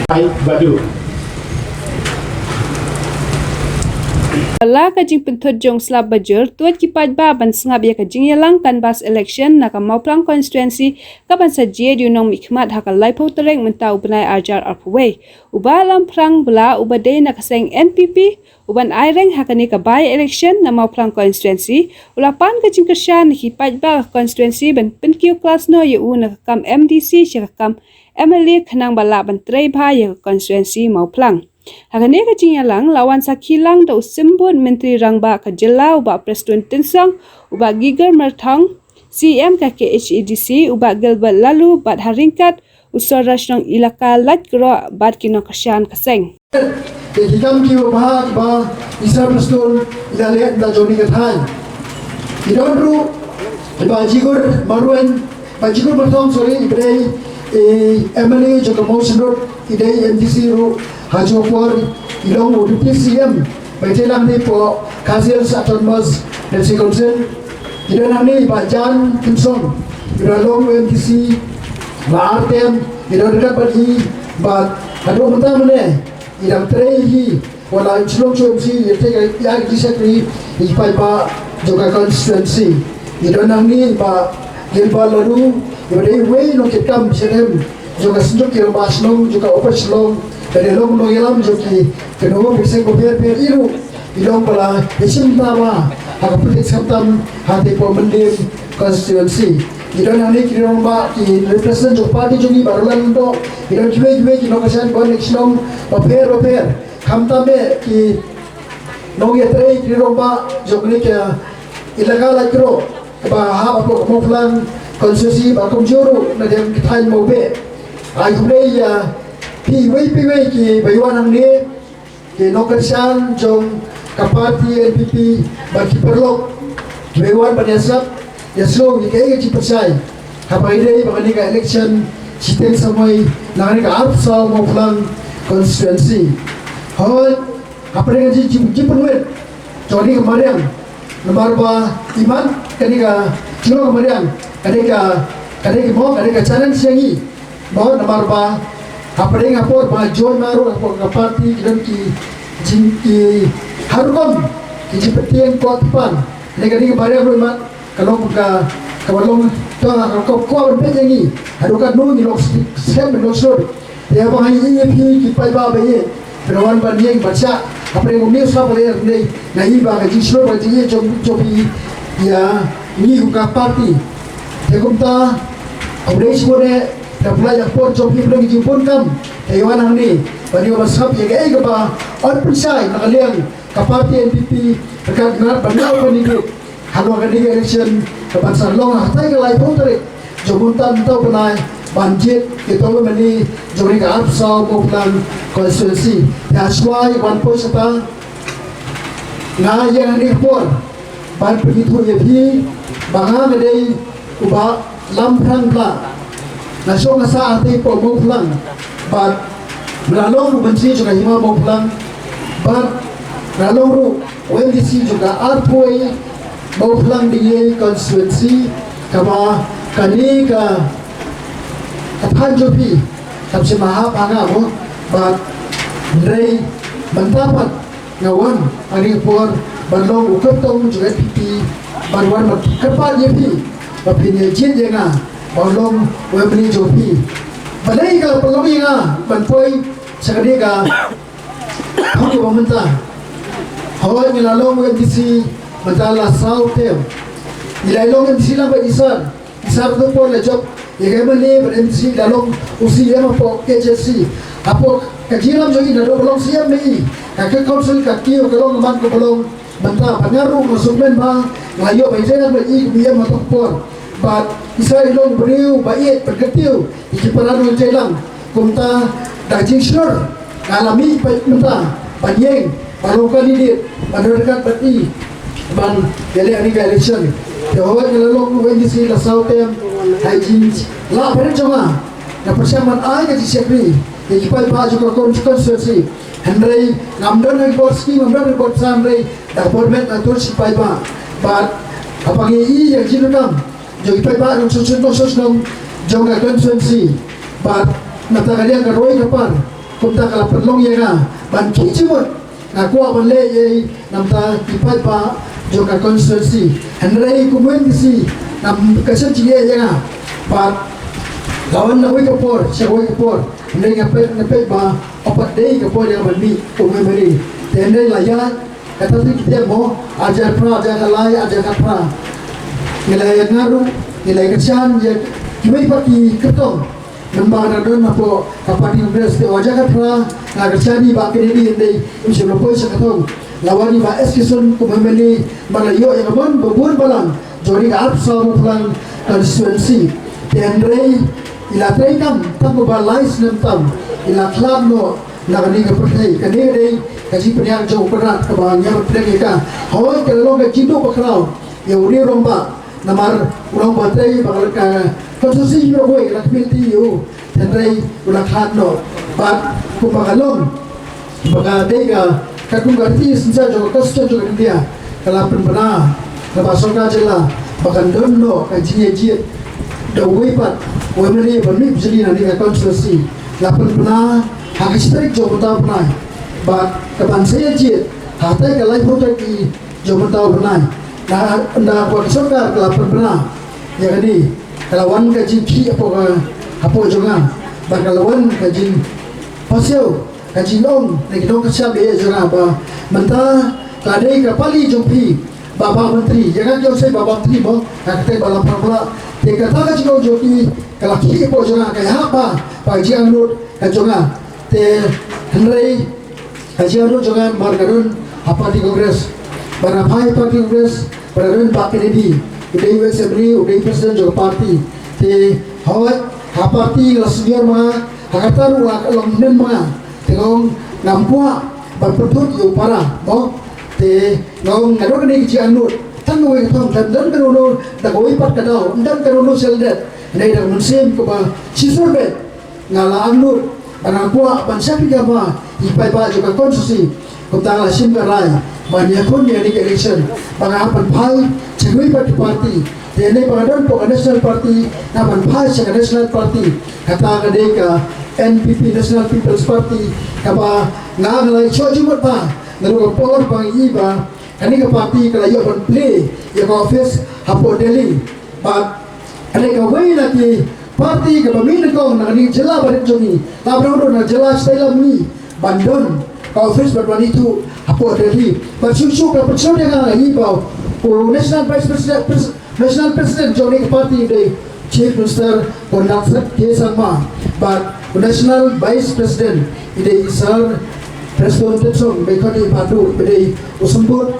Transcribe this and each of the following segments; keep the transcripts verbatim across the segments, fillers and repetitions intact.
Ai badu. Ba la ka jingpynthut jong slap bajur, tuid ki paidbah ban sngap ïa ka jingïalang canvass election na ka Mawphlang constituency, ka ban sa jied ïa u nongmihkhmat ha ka laiphew tarik mynta u bnai arhajar arphew wei. U Bah Lamphrang Blah, uba dei na ka seng N P P, u ban aireng ha kane ka by election na Mawphlang constituency, u la pan ka jingkyrshan na ki paidbah ka constituency ban pynkiew klas noh ïa u na ka kam M D C sha ka kam M L A khnang ba lah ban trei bha ïa ka constituency Mawphlang. Ha kane ka jingïalang la wan sakhi lang da u Symbud Myntri Rangbah ka jylla u Bah Prestone Tynsong, u Bah Giger Myrthong, C E M ka K H A D C, u Bah Gilbert Laloo, bad ha ryngkat u Sordar Shnong Elaka Laitkroh bad ki nongkyrshan ka seng. Te ki kam ki ba bha ki ba i Sir Prestone i la leh da jong kane ka thaiñ. I don ruh i Bah Jigur Marwein, Bah Jigur Myrthong, sorry, i ba dei i M L A jong ka Mawshynrut, i dei M D C ruh ha jong ka por, i long u Deputy C E M ba i trei lang hangne hapoh Khasi Hills Autonomous District Council. I don hangne i Bah Jan Tynsong, i ba long u M D C ba ar term, i don ryngkat bad i, bad haduh mynta mynne i dang trei hi, wat la shlong shuh M C, i trei ka ïa ki secretary, i paidbah jong ka constituency. I don hangne i Bah Gilbert Laloo, i ba dei uwei u nongkitkam sha ka jong ka Synjuk ki Rangbah Shnong jong ka Upper Shillong, ka dei long nongïalam jong ki kynhun bad ki seng bapher bapher, i ruh i long ba la ïashim bynta bha ha ka politics khamtam hangtei hapoh Mylliem constituency. I don hangne ki rangbah, ki representative jong party jong ngi baroh, i don kiwei kiwei ki nongkyrshan ba na ki shnong bapher bapher, khamtam eh ki nongïatrei, ki rangbah jong kane ka Elaka Laitkroh ba hap hapoh ka Mawphlang constituency bad kumjuh ruh na dang ki thaiñ Mawbeh. Ai khublei ïa phi iwei pa iwei ki ba ïa wan hangne, ki nongkyrshan jong ka party N P P bad ki paralok, kiba wan ban ïasngap ïasngew ïa kaei ka jingpynshai haba ïadei bad kane ka election shiteng samoi na kane ka arphew saw Mawphlang constituency. Hooid, hapdeng ka jing, jing, jingpynwit jong kane ka mariang, namar ba imat kane ka jinglong mariang ka dei ka, ka dei ka mo, ka dei ka challenge ïa ngi. Mo, namar ba hapdeng hapoh ba join ma ruh hapoh ka party ki don ki jing, ki har rukom ki jingpyntieng ko tpan. Kane ka dei ka mariang ruh imat ka long ka, kaba long to ka kop ko ban peit ïa ngi. Haduh katno ngi long sep, ngi long shlur. Te haba nga ïohi ïa phi ki paidbah ba ïeit, phi la wan ban ïeng ban shah hapdeng u New South Wales, nga ïohi ba ka jingshlur ba ka jingïeit jong, jong phi ïa ngi kum ka party. Te kumta, haba dei shibun eh, da phi la ïa por jong phi phi la ngi jingbun kam, te ïa wan hangne ban ïa ban sngap ïa kaei kaba yn pynshai na ka liang ka party N P P, ka ngat ban ïa ban ïa Halor kane ka election ka ban sa long ha kata ka laiphew tarik jong mynta, mynta u bnai, ban jied ïa uto u M L A jong kane ka arphew saw Mawphlang constituency. Te ha shuwa ïa ban poi shata, nga ïeng ha kane ka por ban pynithuh ïa phi ba nga nga dei u Bah Lamphrang Blah. Nga shong nga sah hangtei hapoh Mawphlang bad nga la long ruh u myntri jong ka hima Mawphlang bad nga la long ruh u M D C jong ka arphew Mawphlang Dyngngei constituency, kaba kane ka, ka thaiñ jong phi kam shym la hap ha nga mo, bad hynrei mynta pat nga wan ha kane ka por ban long u kyrtong jong ka N P P, ban wan ban kyrpad ïa phi ba phin ïa jied ïa nga ban long u M L A jong phi. Balei ka la pynlong ïa nga ban poi sha kane ka hok ba mynta? Hooid, ngi la long u M D C mynta la saw term. Ngi la long M D C lang bad i Sir, i Sir tu por la jop ïa ka M L A bad M D C, la long u C M hapoh K H A D C. Hapoh ka jingïalam jong ngi naduh ba long C M ma i, ka, ka council ka kiew ka long man ka ba long mynta. Bad nga ruh nga sngewkmen ba nga ïoh ban ïatrei lang bad i kum u M ha tu por. Bad i Sir i long u briew ba ïeit, ba kyntiew ïa ki para nongïatrei lang. Kumta da ka jingshlur nga la mih pat mynta ban ïeng ban long candidate ban don ryngkat bad i ban ïaleh ha kane ka election. Te hooid, nga la long u M D C la saw term, ha ka jinglah barit jong nga nga pyrshang ban ai ka jingshakri ïa ki paidbah jong ka con-, constituency. Hynrei ngam don ha ki bor scheme, ngam don ha ki bor pisa, hynrei da ka bor met nga tur sha ki paidbah. Bad haba ngi ïohi ïa ka jingdonkam jong ki paidbah nongshong shnong, nongshong shnong jong ka constituency, bad nangta ka liang ka roi ka par, Kumta ka la pynlong ïa nga ban khih jingmut. Nga kwah ban leh ei ei namar ki paidbah jong ka constituency. Hynrei kumne ki si nam ka shen jingeh ïa nga. Bad la wan na wei ka por sha wei ka por. Hynrei nga peit nga peit ba hapoh dei ka por ïa nga ban mih kumne mari. Te hynrei la ïa kata te ki tiang mo, ajar pra, ajar kalai, ajar katra. Ngi la ïa ngaru, ngi la ïa kachan ïa kiwei pat ki kyrtong. Namar nga don hapoh ka party Congress te ajar katra, nga kachan ïa ba kine ni hynrei im shym la poi sha ka thong. La wan ïa ba S K Syiem kum M L A ba la ïoh ïa ka mon ba bun balang jong ri ka arphew saw Mawphlang constituency. Te hynrei i la trei kam tang ba lai snem tam i la khlad noh na kane ka pyrthei. Kane ka dei ka jingpynïar jong u Kynrad kaba ngi hap pyrshang ïa ka. Hooid ka la long ka jingduh bakhraw ïa u Rangbah namar u long ba trei ba ka constituency ïa u, ka la khmih lynti ïa u. Hynrei u la khlad noh bad kumba ka long ba ka dei ka, ka kum ka riti synshar jong ka Constitution jong ka India ka la pynbna na ba sorkar jylla ba kan don noh ka jingïajied da uwei pat u M L A ban mih bjylliew na kane ka constituency. La pynbna ha ka shi tarik jong u bnai bad ka ban sa ïajied ha ka tarik ka laiphew tarik jong mynta u bnai. Na na ka sorkar ka la pynbna ïa kane, ka la wan ka jingkhih hapoh ka, hapoh jong nga bad ka la wan ka jingpasiaw, ka jingong na ki nongkyrshan ba ïeit jong nga ba mynta ka dei ka pali jong phi ba bah myntri. Ïa nga ki ong sei ba bah myntri mo, ka kata ba la pynbna. Te kata ka jingong jong phi ka la khih hapoh jong nga, ka ïahap ba ba ka jingangnud ka jong nga. Te hynrei ka jingangnud jong nga namar nga don ha party Congress. Ba nga phai party Congress ba nga don Bah Kennedy, u dei u ex M L A, u dei president jong ka party. Te hooid ha party la senior ma nga, ha kata ruh la long hynnin ma nga. Te nga ong ngam kwah ban pynthut ïa u para mo. Te nga ong nga don kane ka jingangnud tang kawei ka thong, ym don kano kano da kawei pat ka daw, ym don kano kano sha lyndet. Hynrei da ka mynsiem kaba shisur beit nga la angnud ba nga kwah ban shakri kamai ïa ki paidbah jong ka constituency. Kumta nga la shim ka rai ban ïakhun ïa kane ka election ba nga hap ban phai sha kiwei pat ki party. Te ïa kane ba nga don hapoh ka National Party nga hap ban phai sha ka National Party, kata ka dei ka N P P, National People's Party, kaba nga, nga la ïoh jingmut ba naduh ka por ba nga ïohi ba kane ka party ka la ïoh ban plie ïa ka office hapoh Delhi. Bad kane kawei na ki party kaba mih nyngkong na kane ka jylla barit jong ngi, la ba dang don na jylla shatai lam ngi ban don ka office bad ban ithuh hapoh Delhi. Bad shuh shuh ka pynshoi ïa nga, nga ïohi ba u National Vice President, Pres-, National President jong kane ka party u dei Chief Minister Conrad K Sangma, bad u National Vice President i dei i Sir Prestone Tynsong, ba khot ïa i Bah Duh, ba dei u symbud,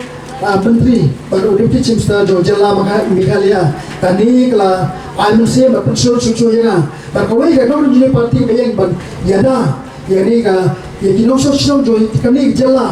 ah, myntri bad u Deputy Chief Minister jong jylla Megha-, Meghalaya. Kane ka la ai mynsiem bad pynshoi shuh shuh ïa nga. Bad kawei ka nongrim jong kane ka party ba ïeng ban ïada ïa kane ka, ïa ki nongshong shnong jong kane ka jylla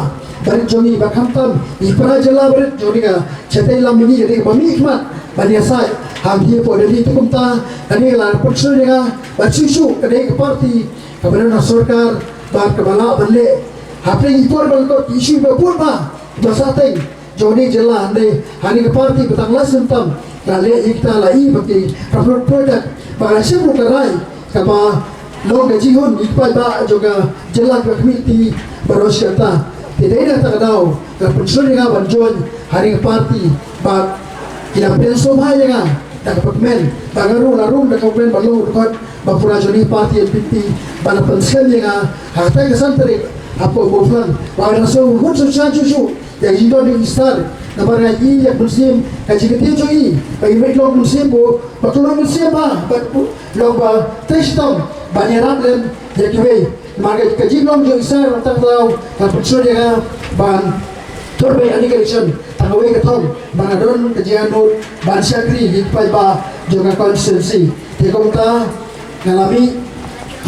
barit jong ngi, bad khamtam ïa ki para jylla barit jong kane ka shatai lam ngi, ïa kane kaba mih khmat ban ïasaid hangne hapoh Delhi. Te kumta kane ka la pynshoi ïa nga bad shuh shuh ka dei ka party kaba don ha sorkar bad kaba lah ban leh hapdeng i por ba la kot, ki issue ba bun ba ba sah teng jong kane ka jylla. Hynrei ha kane ka party ba tang lai snem tam la leh ïa kita, la ïohi ba ki upload project, ba la shim ruh ka rai kaba long ka jinghun ïa ki paidbah jong ka jylla kiba khmih lynti baroh shi katta. Te dei na kata ka daw la pynshoi ïa nga ban join ha kane ka party bad ki la pynshoi ïa nga da kaba kmen, ba nga ruh la rung da kaba kmen ban long u dkhot ba pura jong kane ka party N P P, ba la pynskhem ïa nga ha kata ka san tarik hapoh Mawphlang. Ba nga dang sngewhun sngewshan shuh shuh ïa ka jingdon jong i Sir, namar nga ïohi ïa ka mynsiem, ka jingkyntiew jong i, ba i mut long mynsiem ba, ba ka long mynsiem ba, ba long ba trei shitom ban ïarap lem ïa kiwei. Namar ka, ka jinglong jong i Sir, tang tang ka pynshoi ïa nga ban thur beit ha kane ka election tang kawei ka thong, ba nga don ka jingangnud ban shakri ïa ki paidbah jong ka constituency. Te kumta nga la mih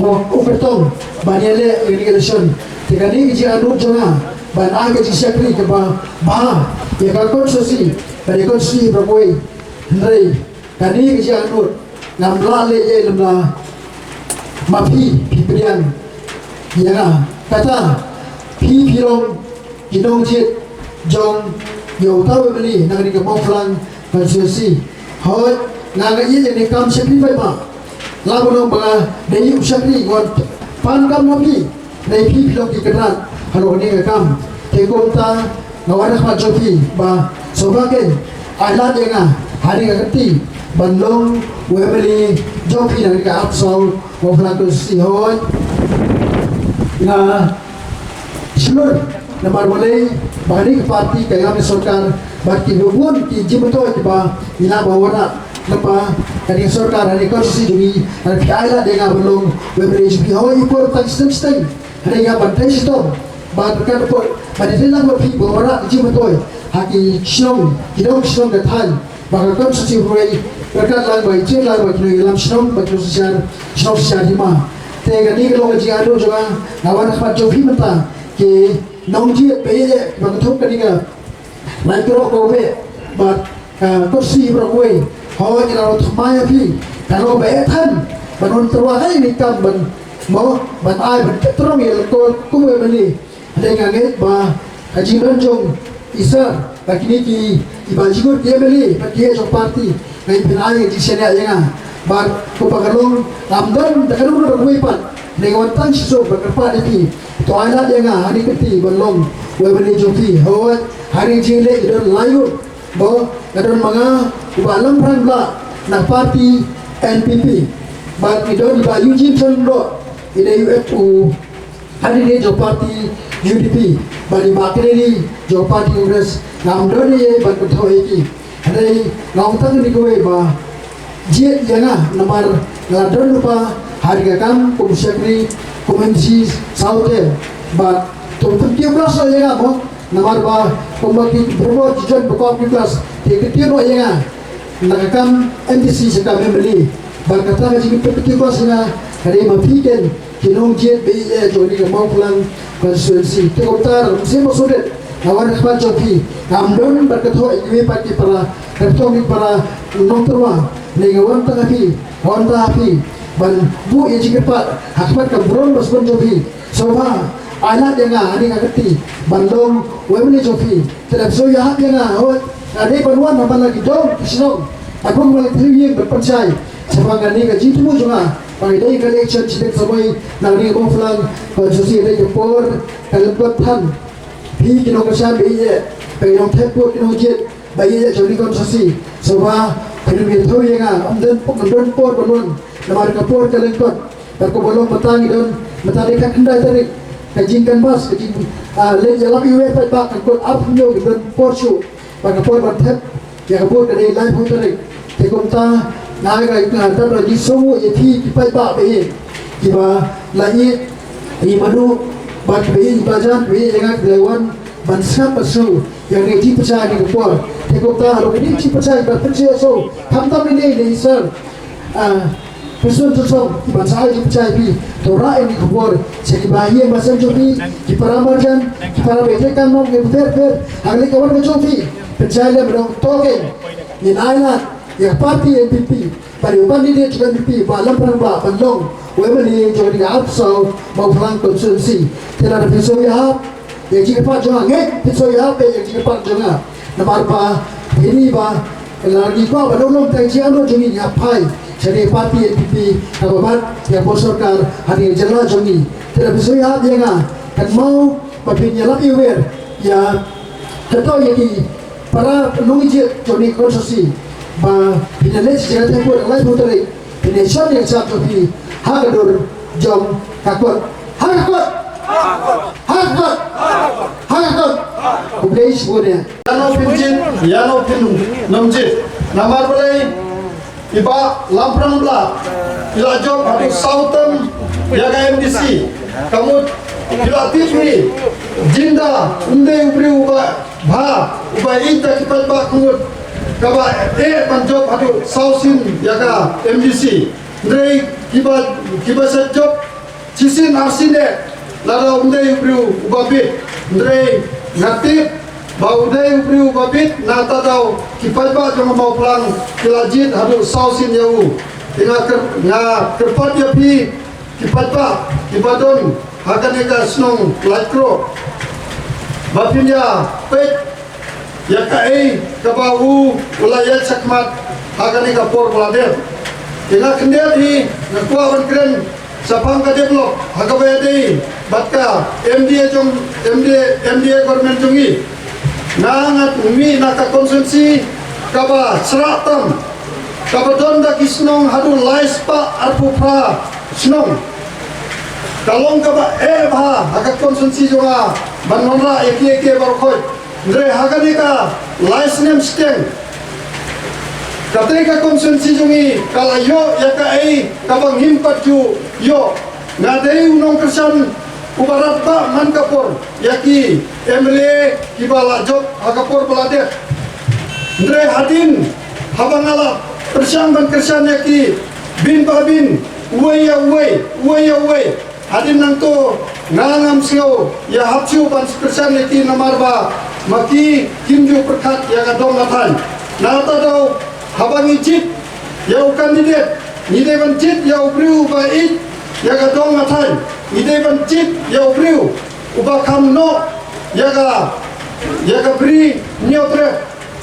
u kyrtong ban ïaleh ïa kane ka election. Te kane ka jingangnud jong nga ban ai ka jingshakri kaba bha ïa ka constituency bad ïa ka constituency baroh kawei. Hynrei kane ka jingangnud ngam lah leh ei ei lem la ma phi, phi pdiang ïa nga. Kata phi, phi long ki nongjied jong ïa uta u M L A na kane ka Mawphlang constituency. Hooid, nga nga ïeit ïa kane ka kam shakri paidbah. Lah ban ong ba nga dei u shakri, nga wan pan kam na phi. Hynrei phi phi long ki kynrad halor kane ka kam. Te kumta nga wan ha khmat jong phi ba sngewbha kin ai lad ïa nga ha kane ka kti ban long u M L A jong phi na kane ka arphew saw Mawphlang constituency. Hooid, nga shlur namar balei ba kane ka party ka ïalam ïa sorkar bad ki bun ki jingmyntoi kiba ngi lah ban wanrah lyngba kane ka sorkar ha kane ka constituency jong ngi. Hynrei phi ai lad ïa nga ban long u M L A jong phi. Hooid, i por tang shiteng shiteng. Hynrei nga ban tei shitom ba ryngkat bad ba dei lang ba phi ba wanrah ki jingmyntoi ha ki shnong, ki dong shnong ka thaiñ ba ka constituency Hynrei ryngkat lang ba i jied lang ba ki nongïalam shnong ba ki nongsynshar, shnong synshar hima. Te kane ka long ka jingïaroh jong nga, nga wan ha khmat jong phi mynta ki nongjied ba ïeit ba kynthup kane ka Lai Kyrok kawei bad ka Kursi baroh kawei. Hooid, ngi la thymmai ïa phi. Ka long ba eh than ban wan tyrwa ha kane ka kam ban mo ban ai ban tip tyrwa ïa la kor kumba mynne. Hynrei nga ngeit ba ka jingdon jong i Sir bad kine ki, kiba jingkut ki M L A bad ki jong party, nga ngeit phin ai ka jingshaniah ïa nga. Bad kumba ka long, ngam don da kano kano kawei pat. Hynrei nga wan tang shisha ban kyrpad ïa phi. To ai lad ïa nga ha kane ka kti ban long u M L A jong phi. Hooid, ha kane ka jingïaleh i don lai ngut. Mo, nga don ma nga u Bah Lamphrang Blah na party N P P. Bad i don i Bah Eugene Shanbloh, i dei u, u candidate jong party U D P bad i Bah Kennedy jong party Congress. Ngam don ei ei ban kynthoh ïa ki. Hynrei nga ong tang kane kawei ba jied ïa nga namar nga la don lypa ha kane ka kam kum u shakri, kum u M D C saw term. Bad to pynkiew klas ïa nga mo namar ba kumba ki bor ki jon ba kiew klas te ki kiew noh ïa nga na ka kam M D C sha ka kam M L A. Bad kata ka jingpynkiew klas ïa nga ka dei ma phi ken ki nongjied ba ïeit jong kane ka Mawphlang constituency. Te kumta ruh mynsiem Mawsynrit nga wan ha khmat jong phi, ngam don ban kynthoh ïa kiwei pat ki para, kynthoh ïa ki para nongtyrwa. Hynrei nga wan tang ha phi, nga wan tang ha phi ban buh ïa jingkyrpad ha khmat ka burom ba sbun jong phi. Sngewbha ai lad ïa nga ha kane ka kti ban long u M L A jong phi. Te lada phi sngewbha ïa nga, hooid, nga dei ban wan ha man la ki dong ki shnong, ha kum la ki thliew ïing ban pynshai shaphang kane ka jingthmu jong nga ba ngi dei ka election shiteng samoi na kane ka Mawphlang constituency. Dei ka por ka lyngkot than. Phi ki nongkyrshan ba ïeit, phi ki nongthep vote, ki nongjied ba ïeit jong kane ka constituency. Sngewbha phin ym ïathuh ïa nga, ym don, ym don por ban wan namar ka por ka lyngkot. Bad kumba long mynta ngi don, mynta dei ka khyndai tarik, ka jingcanvass, ka jing, ah, leit ïalap iwei paidbah kan kut arphew hynñiew, ngi don por shuh. Bad ka por ban thep ïa ka vote ka dei laiphew tarik. Te kumta nga, nga, nga dap da jingsngewnguh ïa phi ki paidbah ba ïeit kiba la ïeit ïa i Madu bad kiba ïeit ïa i Bajan, kiba ïeit ïa nga, kiba la wan ban sngap ban sngew ïa kane ka jingpynshai ha kane ka por. Te kumta halor kane ka jingpynshai ba pynshai shuh, khamtam ïa i Sir, ah, President Johnson, ban sa ai jingpynshai phi. To rah ïa kane ka khubor sha ki bahaïing bahasem jong phi, ki para marjan, ki para baieit kam, nong ki bapher bapher ha kane ka wan ka jong phi. Pynshai lem, ba dang to kein ngin ai lad ïa ka party N P P, bad ïa u candidate jong ka N P P, Bah Lamphrang Blah, ban long u M L A jong kane ka arphew saw Mawphlang constituency. Te lada phi sngewbha ïa ka jingkyrpad jong nga, ngeit phin sngewbha ïa ka jingkyrpad jong nga. Namar ba phi ïohi ba lada ngi kwah ba long long tang jingangnud jong ngi, ngi hap phai sha kane ka party N P P kaba bat ïa ka por sorkar ha kane ka jylla jong ngi. Te lada phi sngewbha ïa nga, kynmaw ba phin ïalap iwei ïa, kynmaw ïa ki para nongjied jong kane ka constituency ba phin ïaleit sha jaka thep vote ha ka laiphew tarik. Phin ïashon ïa ka shap jong phi ha ka dur jong ka kot. Ha ka kot! Ha ka kot! Ha ka kot! Khublei shibun ïa. Ïano phin jied, ïano phin ym jied. Namar balei i Bah Lamphrang Blah i la jop haduh saw term ïa ka M D C. Ka mut phi la tip hi, Jinda um dei u briew uba bha, uba ïeit da ki paidbah, ka mut kaba eh ban jop haduh saw sien ïa ka M D C. Hynrei kiba, kiba sa jop shisien arsien eh lada um dei u briew uba bit. Hynrei nga tip ba u dei u briew uba bit, na kata daw ki paidbah jong ka Mawphlang ki la jied haduh saw sien ïa u. Te nga kyr-, nga kyrpad ïa phi ki paidbah kiba don ha kane ka shnong Laitkroh ba phin ïa peit ïa kaei kaba u, u la ïaid shakhmat ha kane ka por ba la dep. Te nga khyndiat hi, nga kwah ban kren shaphang ka develop ha kaba ïadei bad ka MDA jong MDA MDA government jong ngi. Nga nga mih na ka constituency kaba srah tam, kaba don da ki shnong haduh lai spah arphew phra shnong. Ka long kaba eh bha ha ka constituency jong nga ban wanrah ïa kiei kiei baroh khoit. Hynrei ha kane ka lai snem shiteng, katei ka constituency jong ngi ka la ïoh ïa kaei kaba ngim pat ju ïoh. Nga dei u nongkyrshan uba radbah man ka por ïa ki MLA kiba la jop ha ka por ba la dep. Hynrei hadien haba nga la pyrshang ban kyrshan ïa ki bynta bynta, uwei ïa uwei, uwei ïa uwei, hadien nangto nga ngam sngew ïa hap shuh ban kyrshan ïa ki namar ba ma ki kim ju pyrkhat ïa ka dong ka thaiñ. Nangta daw haba ngi jied ïa u candidate, ngi dei ban jied ïa u briew uba ïeit ïa ka dong ka thaiñ. Ngi dei ban jied ïa u briew uba kham noh ïa ka, ïa ka bri hynñiewtrep.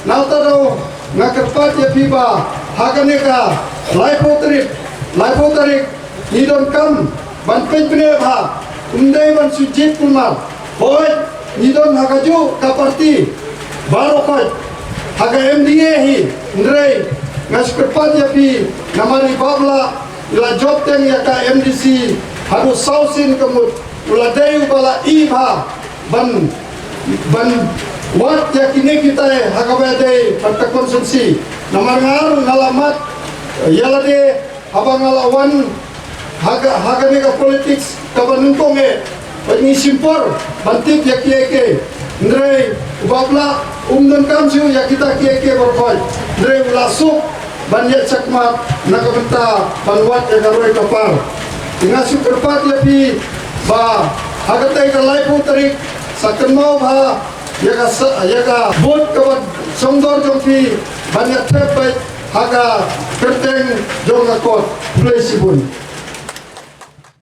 Nangta daw nga kyrpad ïa phi ba ha kane ka laiphew tarik, laiphew tarik ngi donkam ban pynbna bha, ym dei ban shu jied kulmar. Hooid, ngi don ha kajuh ka party baroh khoit ha ka MDA hi, hynrei nga shu kyrpad ïa phi namar i Bah Blah i la jop teng ïa ka MDC haduh saw sien ka mut, u la dei uba la ïeit bha ban, ban wad ïa kine kitai ha kaba ïadei bad ka constituency. Namar nga ruh nga la mad ïa lade haba nga la wan ha ka, ha kane ka politics kaba nyngkong eh, ba ngi shim por ban tip ïa kiei kiei. Hynrei u Bah Blah um donkam shuh ïa kita kiei kiei baroh khoit, hynrei u la suk ban ïaid shakhmat na ka bynta ban wad ïa ka roi ka par. Te nga shu kyrpad ïa phi ba ha katei ka laiphew tarik sa kynmaw bha ïa ka sa, ïa ka vote kaba shongdor jong phi ban ïa thep beit ha ka kyrteng jong ka kot. Khublei shibun.